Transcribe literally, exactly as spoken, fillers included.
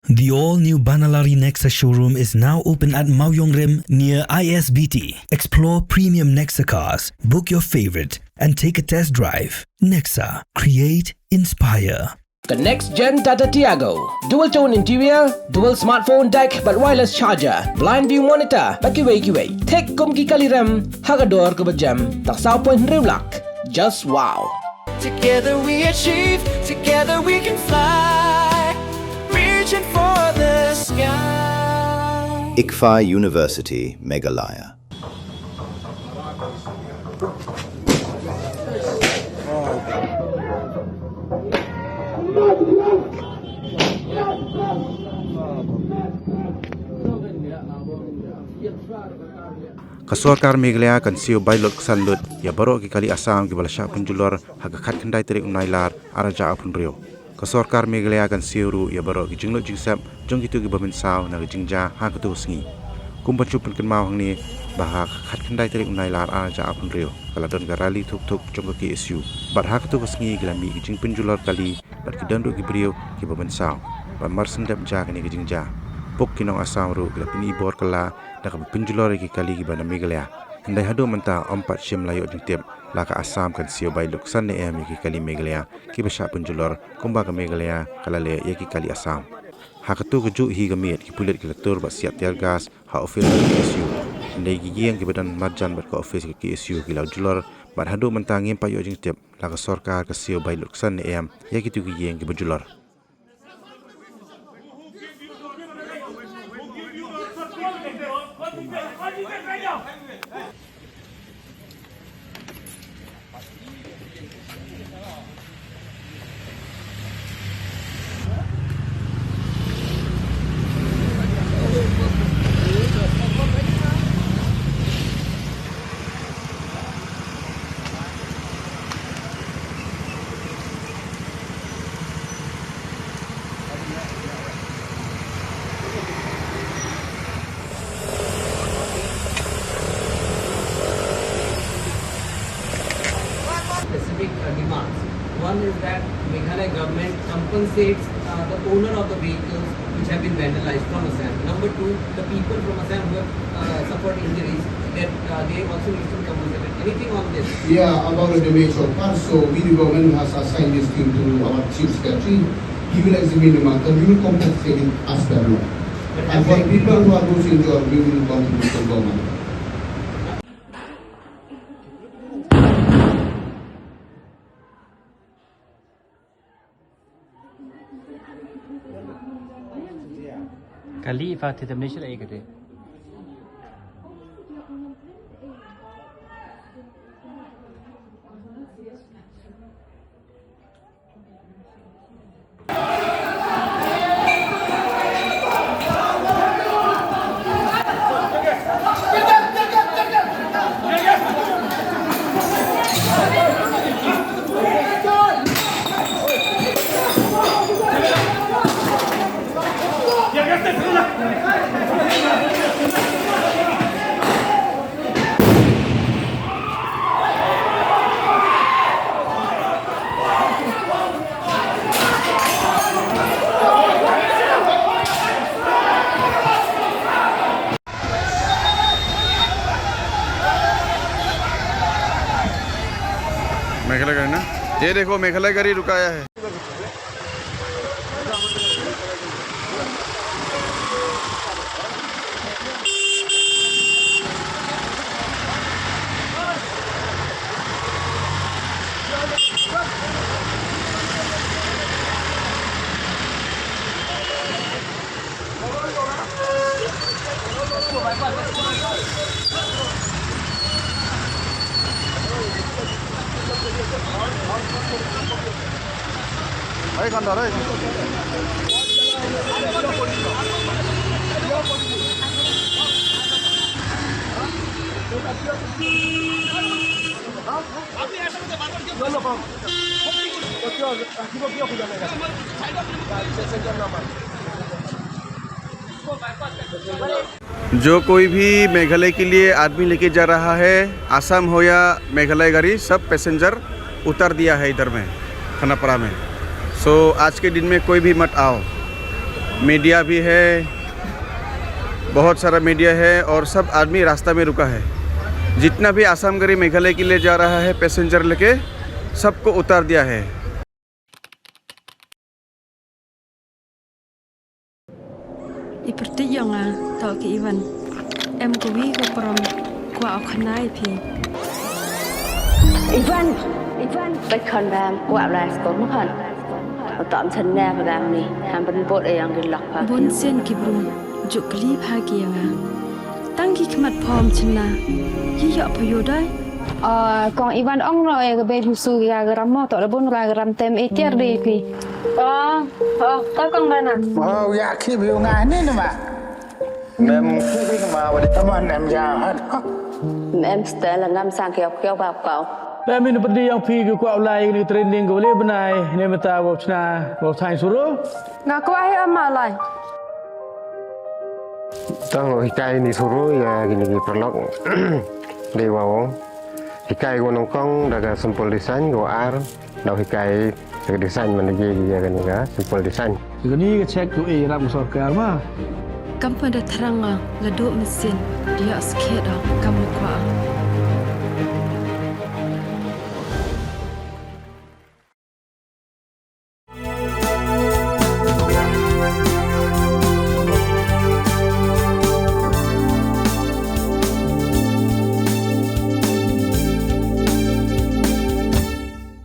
The all-new Banalari Nexa showroom is now open at Mawiongrim near I S B T. Explore premium Nexa cars, book your favorite, and take a test drive. Nexa, create, inspire. The next gen Tata Tiago. Dual tone interior, dual smartphone deck, bad wireless charger, blind view monitor, bad kiwei kiwei. Thik kum ki kali rem, ha ka dor kaba jem, tang saw point hynriew lak. Just wow. Together we achieve, together we can fly. Reaching for the sky. ICFAI University, Meghalaya. Ka sorkar Meghalaya kan siew bai lut ksan lut ïa baroh ki kali Assam kiba la shah pynjulor ha ka khatkhyndai tarik u Nailar ar hajar arphew hynriew. Ka sorkar Meghalaya kan siew ruh ïa baroh ki jinglut jingsep jong kito kiba mynsaw na ka jingjia ha kato ka sngi. Kum ban shu pynkynmaw hangne ba ha ka khatkhyndai tarik u Nailar ar hajar arphew hynriew ka la don ka rally thuk thuk jong ka K S U. Bad ha kato ka sngi ki la mih ki jingpynjulor kali bad ki don ruh ki briew kiba mynsaw ban marshen dep jia kane ka jingjia. Pok ki nong Assam ruh ki la pyni bor kylla da kaba pynjulor ïa ki kali kiba na Meghalaya. Hynrei haduh mynta ym pat shym la ïoh jingtip la ka Assam kan siew bai lut ksan ne em ïa ki kali Meghalaya kiba shah pynjulor kumba ka Meghalaya ka la leh ïa ki kali Assam. Ha kato ka juh hi ka miet ki pulit ki la tur bad siat tear gas ha ophis ka K S U. Hynrei ki ïing kiba don marjan bad ka ophis ka K S U ki la julor bad haduh mynta ngim pat ïoh jingtip la ka sorkar ka siew bai lut ksan ne em ïa kito ki ïing kiba julor. Specific, uh, demands. One is that Meghalaya government compensates, uh, the owner of the vehicles which have been vandalized from Assam. Number two, the people from Assam who have, uh, suffered injuries, that, uh, they also need to be compensated. Anything on this? Yeah, about the damage of cars, so we, the government has assigned this thing to our chief secretary. He will examine the matter. We will compensate it as per law. And for people who are those injured, we will contribute to government. Kali fa te tamne shira e kate. मेघालय गाड़ी ना, ये देखो, मेघालय गाड़ी रुकाया है। जो कोई भी मेघालय के लिए आदमी लेके जा रहा है, आसाम हो या मेघालय गाड़ी, सब पैसेंजर उतार दिया है इधर में, खानापारा में। So, आज के दिन में कोई भी मत आओ। मीडिया भी है, बहुत सारा मीडिया है और सब आदमी रास्ता में रुका है। जितना भी आसाम गाड़ी मेघालय के लिए जा रहा है पैसेंजर लेके, सबको उतार दिया है। I pyrthei ïa nga, to ki Ivan. Em ka wi ka prom, kwah u khana ïa phi. Ivan, Ivan, bai khon bam, kwah lai skul ma khon. Utam chen ne ba dang ni, ham ban bot e yang ki lok pa. Bun sien ki bru, juk kli pha ki ïa nga. Tang ki khmat phom chen na, ki ïoh pha ïoh dai. Ah, kong Ivan ong no e ka bei husu ki ga ram mo, to da bun ga ram tem e tiar de phi. Oh, oh, to kong bana. Oh, ya ki bi nga ni na ma. Mem ki bi ma wa de. Tama nem ya ha. Mem stel ngam sang kiau kiau ba kau. Mem in pyrdi yang phi ki kwah lai ni training ko le bnai ne mata wa chna wa thai suru. Nga kwah hi ama lai. Tang hikai ni suru ya gini ki paralok. Dei wa ong. Hikai ko nongkong da ka simple design ko ar. Dau hikai ka design man ye ye ka ni ka simple design. Ka ni ka check tu e rap sorkar ma. Kam pa da thrang nga la duk mesin. Dia skhet ah kam kwah.